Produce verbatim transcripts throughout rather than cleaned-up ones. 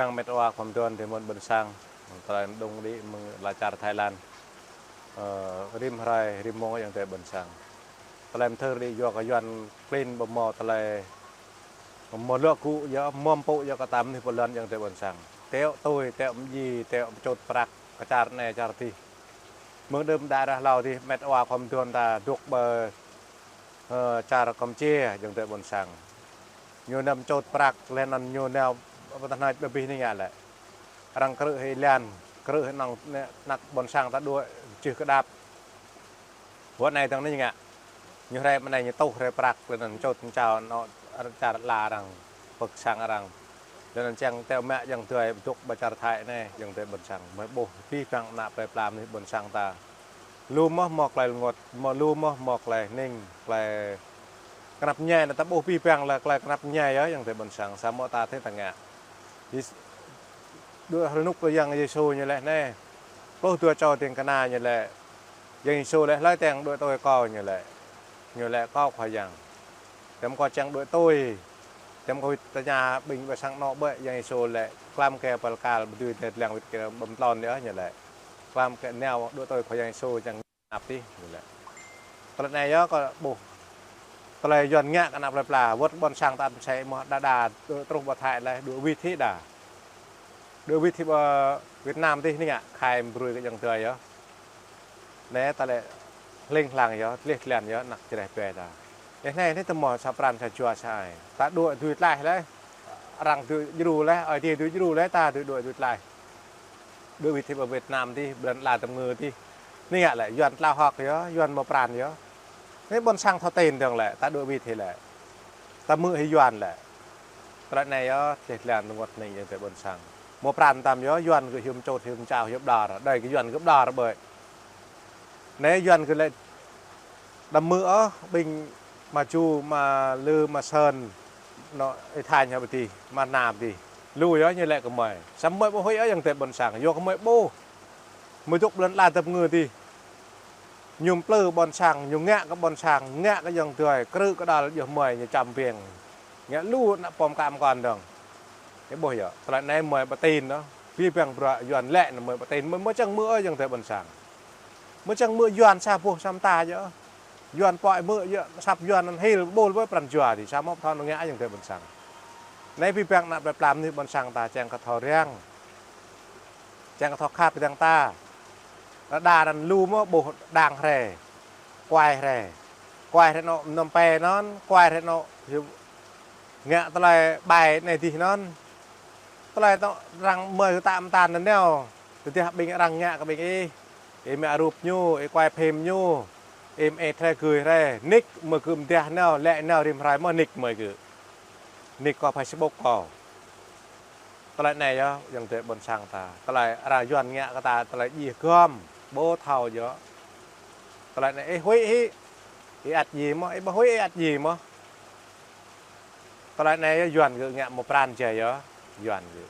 Hăng met wa khom tuan tơ mơ̆n ƀôn sang. Tơlơi mơđung đĭ mơ̆ng ala čar Thái Lan. Ơ, rĭm hrơi, rĭm mông ayŏng adơi ƀôn sang. Tơlơi mơthưr đĭ yua kơ Yuan klin ƀu hmâo tơlơi, hmâo luă gŭ yơh, hmâo pơpŭ yơh kơ ta mơnuih pơ lŏn ayŏng adơi ƀôn sang. Teo tui, teo mơji, teo pơčut prăk, kơ čar anai čar adih. Mơ̆ng đưm đă ră hlâo adih met wa khom tuan ta dŏ ƀơi, ơ, čar Kampuchia ayŏng adơi ƀôn sang. Ñu nao pơčut prăk, laih anŭn ñu nao pơtah nač ƀơi abih anai ngă lĕ. Arăng krư̆ hĭ lian, krư̆ hĭ anŏ ană ƀôn sang ta đuaĭ čih kơdăp. Wơ̆t anai dơ̆ng anai ngă. Ñu hrĕ mơ̆ng anai ñu tuh hrĕ prăk, laih anŭn čut čao anŏ čar ala arăng, pơ̆k sang arăng. Laih anŭn čang teo mă ayŏng adơi dŏ ƀơi čar Thái anai, ayŏng adơi ƀôn sang. Mơi ƀuh abih bang ană plơi pla mơnuih ƀôn sang ta. Lu mơ̆ hmâo tơlơi rơngot, mơ̆ lu mơ̆ hmâo tơlơi hning, tơlơi kơnăp ñai, anŭn ta ƀuh abih bang lĕ tơlơi kơnăp ñai yơh, ayŏng adơi ƀôn sang, samơ̆ ta thâo ta ngă. Yêsu, đuaĭ rơnŭk kơ Yang Yêsu ñu laĭ anai. Pluh dua čô ding kơna ñu laĭ. Yang Yêsu laĭ hlơi tơ̆ng đuaĭ tui kâo ñu laĭ. Ñu laĭ kâo Khua Yang. Tơm kâo čang đuaĭ tui. Tơm kâo wĭt tơña ƀing ƀơi sang anŏ ƀơi Yang Yêsu laĭ. Klăm kơ pơkal ƀu dưi tơlăng wĭt kơ ƀăm tlôn yơh ñu laĭ. Klăm kơ nao đuaĭ tui Khua Yang Yêsu čang anăp adih, ñu laĭ. Tơlơi anai yơh kâo ƀuh. Tơlơi Yuan ngă kơ ană plơi pla, wơ̆t ƀôn sang ta ăt mơsĕ mơ̆ đa đa, truh ƀơi Thái laih, đuaĭ wĭt hĭ đa. Đuaĭ wĭt hĭ ƀơi Việt Nam adih anai ngă, khai brui kơ ayŏng adơi yơh. Anai ta lĕ hling hlang yơh, tlĕh tlĕn yơh, ană čơđeh ƀe ta. Ơ anai, anai tơ mơ̆ sa pran sa jua sa ai. Ta đuaĭ dưi tlaih laih. Arăng dưi djru laih, Ơi Adai dưi djru laih, ta dưi đuaĭ dưi tlaih. Đuaĭ wĭt hĭ ƀơi Việt Nam adih, ƀơi lŏn ala tơm ngư adih. Anai ngă lĕ, Yuan tlao hơ̆k yơh, Yuan mơ̆ pran yơh. Anai ƀôn sang thâo tin dơ̆ng lĕ, ta đuaĭ wĭt hĭ lĕ. Ta hmư̆ hĭ Yuan lĕ. Tơlơi anai yơh, tlĕh tlĕn rơngot hning ayŏng adơi ƀôn sang. Mơ̆ pran tơm yơh, Yuan gơ̆ hiư̆m čut, hiư̆m čao, hiư̆m đar. Đơi kơ Yuan gơ̆ đar ƀơi. Anai Yuan gơ̆ lĕ đăm hmư̆ ôh, ƀing Maju, Malư, Masơn, anŏ Ê Thanh hă ƀơi adih, Mơnam adih. Lu yơh ñu laĭ kơ mơi. Samơ̆ mơi ƀu huĭ ôh ayŏng adơi ƀôn sang, yua kơ mơi ƀuh. Mơi dŏ ƀơi lŏn ala tơm ngư adih. Ñu plư ƀôn sang, ñu ngă kơ ƀôn sang, ngă kơ ayŏng adơi, krư̆ kơđăl yơh mơi ñu čăm ƀing. Ngă lu ană pom kam kon dơ̆ng. Ih ƀuh yơh, tơlơi anai mơi ƀu tin ôh. Abih bang bruă Yuan laĭ anŭn mơi ƀu tin, mơi mơ̆ čang hmư̆ ôh ayŏng adơi ƀôn sang. Mơi čang hmư̆ Yuan sa boh sa mơta yơh. Yuan pơ̆i hmư̆ yơh, asăp Yuan anŭn hil ƀuh ƀơi pran jua adih, samơ̆ ƀu thâo anŭn ngă ayŏng adơi ƀôn sang. Anai abih bang ană plơi pla mơnuih ƀôn sang ta čang kơ thâo răng. Čang kơ thâo khăp kơdơ̆ng ta. Đa đa anŭn lu mơ̆ ƀuh đang hrĕ. Kuai hrĕ. Kuai hrĕ anŏ Phnom Penh anŭn, kuai hrĕ anŏ ngă tơlơi ƀai anai adih anŭn. Tơlơi tŏ arăng mơi kơ ta mơtam anŭn nao. Tơdah ƀing arăng ngă kơ ƀing ih. Ih mă rup ñu, ih kuai phim ñu. Ih mă ih tơlơi gưi hrĕ. Nik mơi gưm dah nao, laĭ nao rĭm hrơi mơ̆ nik mơi gưm. Nik kơ Facebook kơ. Tơlơi anai yơh, ayŏng adơi ƀôn sang ta. Tơlơi arăng Yuan ngă kơ ta, tơlơi djai gơ̆m, ƀu thâo yơh. Tơlơi anai, ih huĭ hĭ, ih ăt djai mơ̆, ih ƀu huĭ ih ăt djai mơ̆. Tơlơi anai yơh, Yuan gơ̆ ngă mơ̆ pran jai yơh, Yuan gơ̆.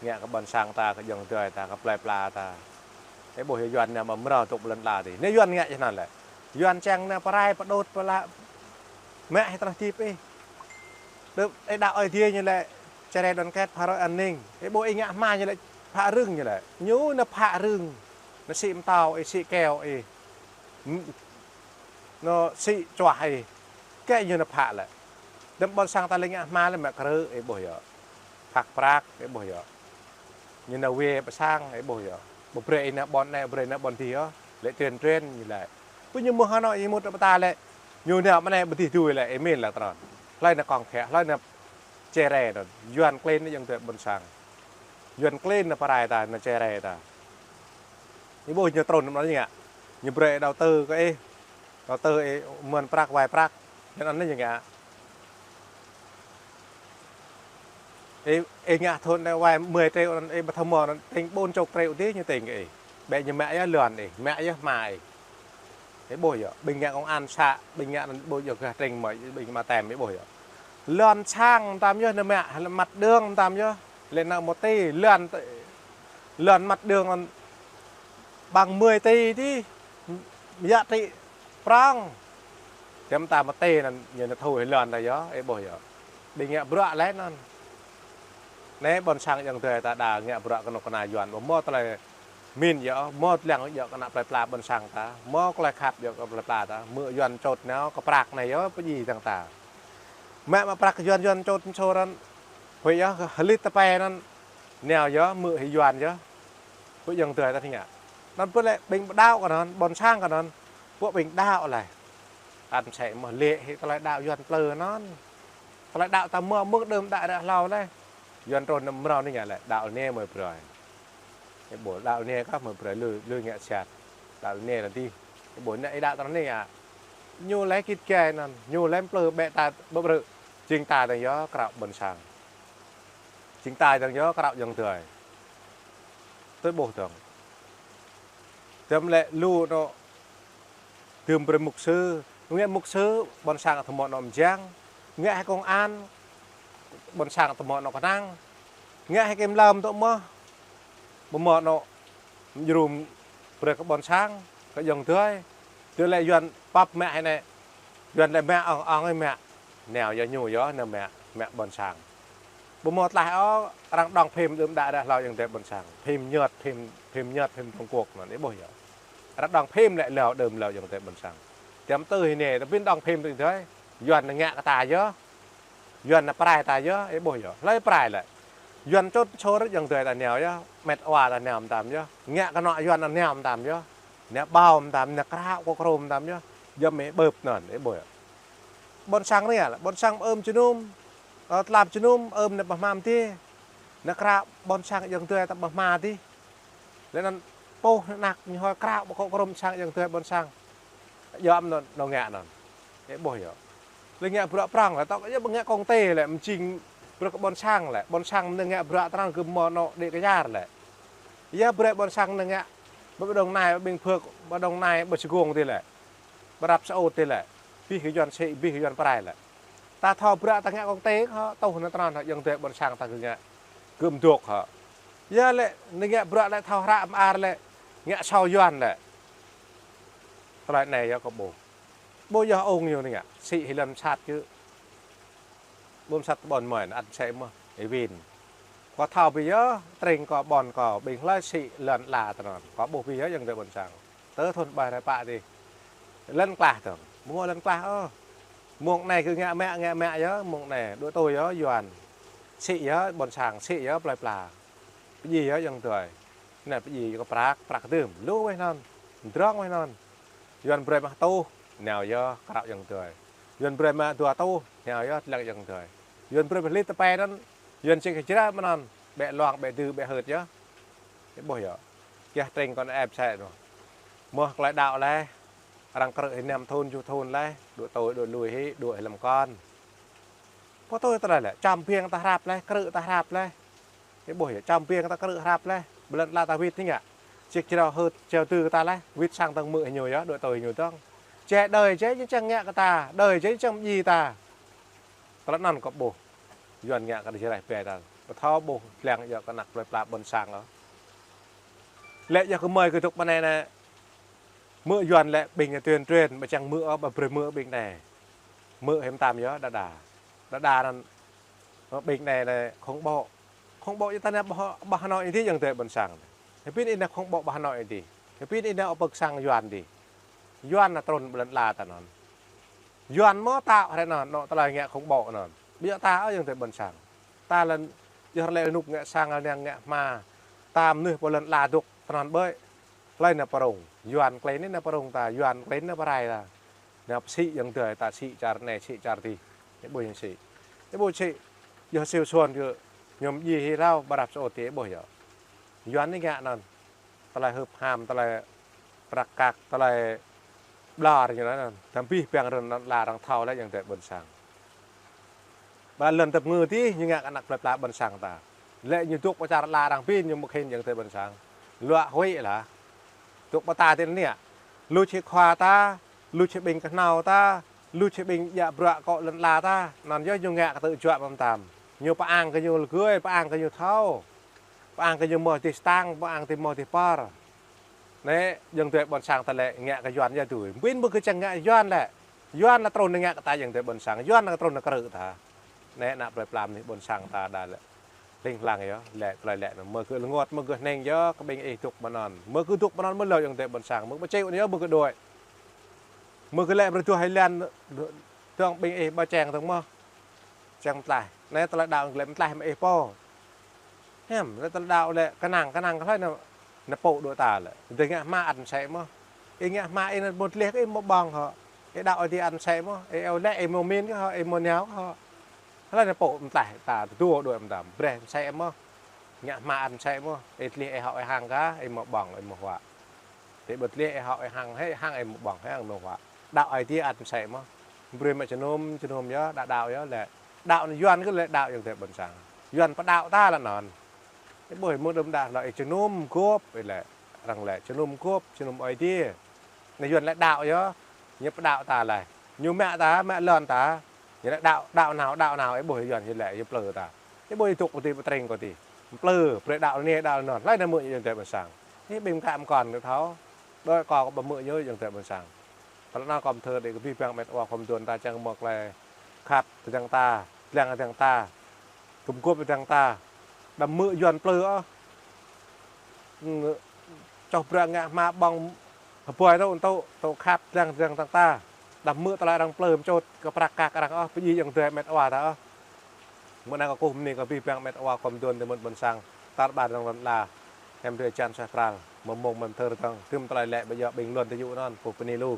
Ngă kơ ƀôn sang ta, kơ ayŏng adơi ta, kơ plơi pla ta. Ih ƀuh yơh Yuan anai mơ̆ mrâo dŏ ƀơi lŏn ala adih. Anai Yuan ngă yơh anŭn lĕ. Yuan čang anai pơrai, pơđut, pơla, mă hĭ tơlơi hơdip ih. Đơ, ih đaŏ Ơi Adai ñu lĕ, Jrai Đoàn Kết phá rối an ninh. Ih ƀuh ih ngă hma ñu lĕ, phă rưng ñu lĕ. Ñu anŭn phă rưng. Anŭn sĭ mơtâo ih, sĭ keo ih. Anŭn sĭ čuah ih. Kĕ ñu anŭn phă lĕ. Đăm ƀôn sang ta lĕ ngă hma lĕ mă krư̆, ih ƀuh yơh. Phă prăk, ih ƀuh yơh. Ñu nao wai pơ sang, ih ƀuh yơh. Ƀu brơi ih nao ƀôn anai, ƀu brơi nao ƀôn adih yơh. Lĕ tuyên truyền ñu lĕ. Pơ ñu mơ̆ hơnŏ ih mŭt pơ ta lĕ. Ñu nao mơ̆ anai ƀu adih dưi lĕ, ih mĭn lĕ tơnăn. Hlơi anŭn kong khĕ, hlơi anŭn Jrai anŭn. Yuan klin anŭn ayŏng adơi ƀôn sang. Yuan klin anŭn pơrai ta, anŭn Jrai ta. Ih ƀuh ñu trŭn anŭn ñu ngă. Ñu brơi đầu tư kơ ih. Đầu tư ih mơ̆n prăk, wai prăk. Anŭn anŭn ñu ngă. Ih, ih ngă thun anai wai mười triệu anŭn, ih ƀu thâo mơ̆ anŭn, tĭng bốn chục triệu adih ñu tĭng kơ ih. Ƀĕ ñu mă yơh lŏn ih, mă yơh hma ih. Ih ƀuh yơh, ƀing ngă công an xã, ƀing ngă anŭn ƀu djơ̆ gah tĭng mơ̆, ƀing mă tem, ih ƀuh yơh. Lŏn sang mơtam yơh anŭn mă, mặt đường mơtam yơh. Lĕ anŭn một tỷ, lŏn, lŏn mặt đường anŭn bằng mười tỷ adih. Giá trị prŏng. Tơm ta một tỷ anŭn, ñu anŭn thu hĭ lŏn ta yơh, ih ƀuh yơh. Ƀing ngă bruă laih anŭn. Anai ƀôn sang ayŏng adơi ta đa ngă bruă kơnuk kơna Yuan, ƀu hmâo tơlơi min yơh, hmâo lăng yơh kơ ană plơi pla ƀôn sang ta, hmâo tơlơi khăp yơh kơ plơi pla ta, hmư̆ Yuan čôt nao kơ prăk anai yơh pơjing dơ̆ng ta. Mă mă prăk Yuan Yuan čôt sô anŭn, huĭ yơh hơlit tơpai anŭn, nao yơh hmư̆ hĭ Yuan yơh. Huĭ ayŏng adơi ta tơña. Anŭn pơ lĕ ƀing pơđaŏ kơ anŭn, ƀôn sang kơ anŭn, pơ ƀing đaŏ lĕ. Ăt sĕ mơ̆ lĕ hĭ tơlơi đaŏ Yuan plư anŭn. Tơlơi đaŏ ta mơ̆ mơ̆ng đưm đă ră hlâo lĕ. Yuan trŭn nao mrâo anai ngă lĕ, đaŏ anai mơ̆ brơi. Ih ƀuh đaŏ anai kah mơ̆ brơi lui, lui ngă siat. Đaŏ anai lĕ dih. Ih ƀuh anai ih đaŏ tơlơi anai ngă. Ñu lĕ kit gai anŭn, ñu lĕ plư ƀĕ ta ƀơƀrư̆. Jing ta dơ̆ng yơh krao ƀôn sang. Jing ta dơ̆ng yơh krao ayŏng adơi. Tui ƀuh dơ̆ng. Tơm lĕ lu anŏ Tơm brơi mục sư, ngă mục sư, ƀôn sang tơmŏ anŏ mơjang, ngă hĭ công an, ƀôn sang tơmŏ anŏ kơnang, ngă hĭ kiểm lâm tŏ mơ̆, ƀu hmâo anŏ mơjrŭm brơi kơ ƀôn sang, kơ ayŏng adơi, tui lĕ Yuan pap mă hĭ anai, Yuan lĕ mă ong ong ih mă, nao yơh ñu yơh nao mă, mă ƀôn sang. Ƀu hmâo tlaih ôh, arăng đóng phim đưm đă ră hlâo ayŏng adơi ƀôn sang. Phim Nhật, phim, phim Nhật, phim Trung Quốc anŭn, ih ƀuh yơh. Arăng đóng phim lĕ hlâo đưm hlâo ayŏng adơi ƀôn sang. Tơm tui hĭ anai, tơpă đóng phim tui anai. Yuan ngă kơ ta yơh. Yuan pơrai ta yơh, ih ƀuh yơh. Hlơi pơrai lĕ. Yuan čôt sô rơ̆t ayŏng adơi ta nao yơh. Met wa ta nao mơtam yơh. Ngă kơ anŏ Yuan nao mơtam yơh. Nao ƀâo mơtam, nao krao kơ krôm mơtam yơh. Jăm ih ƀơ̆p anŭn, ih ƀuh yơh. Ƀôn sang anai lĕ, ƀôn sang ưm jơnum, ơ, tlam jơnum, ưm nao pơhmam dih. Nao krao ƀôn sang ayŏng adơi ta pơhma dih. Lĕ anŭn pô năk ñu hơi krao ƀu kơ krôm sang ayŏng adơi ƀôn sang. Yơh anŭn, anŏ ngă anŭn. Ih ƀuh yơh. Lĕ ngă bruă prŏng lĕ, tŏ yơh ƀu ngă công ty lĕ, mơjing bruă kơ ƀôn sang lĕ, ƀôn sang mơ̆n ngă bruă tơnăng kơ mơ̆ anŏ đĭ kơ yar lĕ. Yơh brơi ƀôn sang mơ̆n ngă, ƀơi Đồng Nai, ƀing phơk, ƀơi Đồng Nai, ƀơi Sài Gòn dih lĕ. Ƀơi rap sơ ôt dih lĕ. Bih kơ Yuan sĭ, bih kơ Yuan pơrai lĕ. Ta thâo bruă ta ngă công ty hŏ, tuh nao tơnăn hŏ, ayŏng adơi ƀôn sang ta kơ ngă. Kơ mơdŏk hŏ. Yơh lĕ, anai ngă bruă lĕ thâo hră mơar lĕ, ngă sâu Yuan lĕ. Tơlơi anai yơh kâo ƀuh. Ƀu yơh ung ñu anai ngă, sĭ hĭ lŏn sat yơh. Ƀu sat ƀôn mơi, ăt sĕ mơ̆, ih win. Kâo thâo bih yơh, tring kâo ƀôn kâo, ƀing hlơi sĭ lŏn ala tơnăn. Kâo ƀuh bih yơh ayŏng adơi ƀôn sang. Tơ thun ƀai rai pă dih. Lŏn klah dơ̆ng. Ƀu hmâo lŏn klah ôh. Mông anai kơ ngă mă, ngă mă yơh, mông anai. Đuaĭ tui yơh, Yuan. Sĭ yơh, ƀôn sang, sĭ yơh, plơi pla. Pơjing yơh, ayŏng adơi. Anai pơjing kơ prăk, prăk dưm. Lu weh anŭn. Drŏng weh anŭn. Yuan brơi mă tuh, nao yơh, krao ayŏng adơi. Yuan brơi mă dua tuh, nao yơh, lăng ayŏng adơi. Yuan brơi mă hlĭt tơpai anŭn, Yuan čih kơ jrah mơ̆n anŭn. Ƀĕ luang, ƀĕ dưm, ƀĕ hơt yơh. Ih ƀuh yơh. Kiăng tring kâo ĕp sĕ anŭn. Mơ̆ tơlơi đaŏ lĕ. Arăng krư̆ hĭ năm thun, tơjuh thun lĕ. Đuaĭ tui, đuaĭ lui hĭ, đuaĭ hĭ lăm kon. Pô tui tơlơi lĕ. Čăm biêng ta hrăp lĕ, krư̆ ta hrăp lĕ. Ih ƀuh yơh, čăm biêng ta krư̆ hrăp lĕ. Ƀơi lŏn ala ta wĭt anai ngă. Čih jrao hơt jao tơ ta lĕ. Wĭt sang tơ̆ng hmư̆ hĭ ñu yơh, đuaĭ tui hĭ ñu dơ̆ng. Jĕ đơi jĕ ñu čang ngă kơ ta, đơi jĕ ñu čang pơjing ta. Tơlơi anŭn kâo ƀuh. Yuan ngă kơ Jrai ƀĕ ta. Ƀu thâo ƀuh lăng yơh kơ ană plơi pla ƀôn sang ôh. Lĕ yơh kơ mơi kơ dŏ pơ anai anai. Hmư̆ Yuan lĕ ƀing ñu tuyên truyền, ƀu čang hmư̆ ôh, ƀu brơi hmư̆ ƀing anai. Hmư̆ hiam tam yơh, đa đa. Đa đa anŭn, ơ, ƀing anai anai khủng bố. Khủng bố yơh ta anai ƀơi, ƀơi Hà Nội dih ayŏng adơi ƀôn sang. Hơbĭn ih anai khủng bố ƀơi Hà Nội dih. Hơbĭn ih anai ôh pơk sang Yuan dih. Yuan nao trŭn ƀơi lŏn ala ta anŭn. Yuan mơ̆ ta hrơi anŭn, anŏ tơlơi ngă khủng bố anŭn. Ƀu djơ̆ ta ôh ayŏng adơi ƀôn sang. Ta lŏn, yơh lĕ rơnŭk ngă sang, lŏn ngă hma. Ta mơnuih pơ lŏn ala dŏ tơnăn ƀơi. Hlơi nao pơrŭng. Yuan klin anai nao pơrŭng ta, Yuan klin anai pơrai ta. Nao pơsĭ ayŏng adơi ta sĭ čar anai, sĭ čar dih. Ih ƀuh ñu sĭ. Ih ƀuh sĭ. Yơh siu suôn kơ ñu mơjing hĭ hlâo, ƀơi rap sơ ôt dih ih ƀuh yơh. Yuan anai ngă anŭn. Tơlơi hưp ham, tơlơi prăk kăk, tơlơi ƀlŏr ñu anŭn. Tơm bih ƀing rŭn anŭn la arăng thâo lĕ ayŏng adơi ƀôn sang. Ƀơi lŏn tơpơngư dih, ñu ngă kơ ană plơi pla ƀôn sang ta. Lĕ ñu dŏ pơ čar ala arăng ƀing ñu mơ̆ khĭn ayŏng adơi ƀôn sang. Luă huĭ lah. Dŏ pơ ta dih anai. Lu čih khua ta, lu čih ƀing kơhnâo ta, lu čih ƀing djă bruă kơ lŏn ala ta. Anŭn yơh ñu ngă kơ tơjuă mơtam. Ñu pơang kơ ñu lơgơi, pơang kơ ñu thâo. Pơang kơ ñu mơ̆ dih stang, pơang kơ mơ̆ dih pơr. Anai, ayŏng adơi ƀôn sang ta lĕ ngă kơ Yuan yơh tui. Ƀing ƀu kơ čang ngă Yuan lĕ. Yuan nao trŭn ngă kơ ta ayŏng adơi ƀôn sang. Yuan nao trŭn nao krư̆ ta. Anai, ană plơi pla mơnuih ƀôn sang ta đa lĕ. Hling hlang yơh, lĕ tơlơi lĕ anŭn. Mơ̆ kơ lơngot, mơ̆ kơ hneng yơh, kơ ƀing ih dŏ mơnŭn. Mơ̆ kơ dŏ mơnŭn, mơ̆ lŏ ayŏng adơi ƀôn sang. Mơ̆ kơ pơčĕ anŭn yơh, mơ̆ kơ đuaĭ. Mơ̆ kơ lĕ pơrơtuh hai lan, tơdang ƀing ih ƀu čang tơ̆ng mơ̆. Čang mơtlaih. Anai tơlơi đaŏ lĕ mơtlaih mơ̆ ih pô. Hiam, lĕ tơlơi đaŏ lĕ kơnang, kơnang kơ hlơi anŭn, anŭn pô đuaĭ ta lĕ. Ih ngă hmua ăt mơsĕ mơ̆. Ih ngă hmua ih anŭn ƀu tơlih kơ ih mơ̆ ƀơ̆ng hŏ. Ih đaŏ Ơi Adai ăt mơsĕ mơ̆. Ih iâu laĭ ih mơ̆ min kơ hŏ, ih mơ̆ nao kơ hŏ. Hlơi anŭn pô mơtlaih ta tơdua đuaĭ mơtam. Brơi mơsĕ mơ̆. Ngă hmua ăt mơsĕ mơ̆. Ih tơlih ih hŏ ih hăng kơ, ih mơ̆ ƀơ̆ng, ih mơ̆ huă. Tơ ƀu tơlih ih hŏ ih hăng, hĕ hăng ih mơ̆ ƀơ̆ng, hĕ hăng mơ̆ huă. Đaŏ Ơi Adai ăt mơsĕ mơ̆. Brơi mă jơnum, jơnum yơh, đaŏ đaŏ yơh lĕ. Đaŏ anŭn Yuan kơ lĕ đaŏ ayŏng adơi ƀôn sang. Yuan pơđaŏ ta lĕ anŭn. Ih ƀuh mơ̆ đưm đă lŏ ih jơnum gŏp ih lĕ. Arăng lĕ jơnum gŏp, jơnum Ơi Adai. Anai Yuan lĕ đaŏ yơh. Ñu pơđaŏ ta lĕ. Ñu mă ta, mă lŏn ta. Ñu lĕ đaŏ, đaŏ nao, đaŏ nao, ih ƀuh Yuan ñu lĕ, ñu plư ta. Ih ƀuh ih dŏ kơ tih, pơtring kơ tih. Plư, brơi đaŏ anai, đaŏ anŭn. Hlơi anŭn mơ̆ ayŏng adơi ƀôn sang. Ih ƀing mơkă mơkŏn kơ thâo. Đuaĭ kâo kơ ƀu hmư̆ ñu ayŏng adơi ƀôn sang. Tơlơi anŭn kâo pơthâo đĭ kơ abih bang met wa khŏm dŏ ta čang mơ̆ tơlơi khăp tơdang ta, lăng tơdang ta, gum gŏp tơdang ta. Đăm hmư̆ Yuan plư ôh. Ng-, čoh brơi ngă hmua ƀơ̆ng hơbơi tŭ, tŭ, tŭ khăp lăng tơdang ta. Đăm hmư̆ tơlơi arăng plư mơčut kơ prăk kăk arăng ôh, pơjing ayŏng adơi met wa ta ôh. Mơ̆ng anai kâo kơkuh bơni kơ abih bang met wa khŏm dŏ tơ mơ̆n ƀôn sang. Tar ƀar dơ̆ng lŏn ala. Hiam drơi jăn suaih pral. Mơ̆ mông mơ̆n thơr dơ̆ng. Tơm tơlơi lĕ ƀu djơ̆ ƀing lŏn tơju anŭn, kơkuh bơni lu.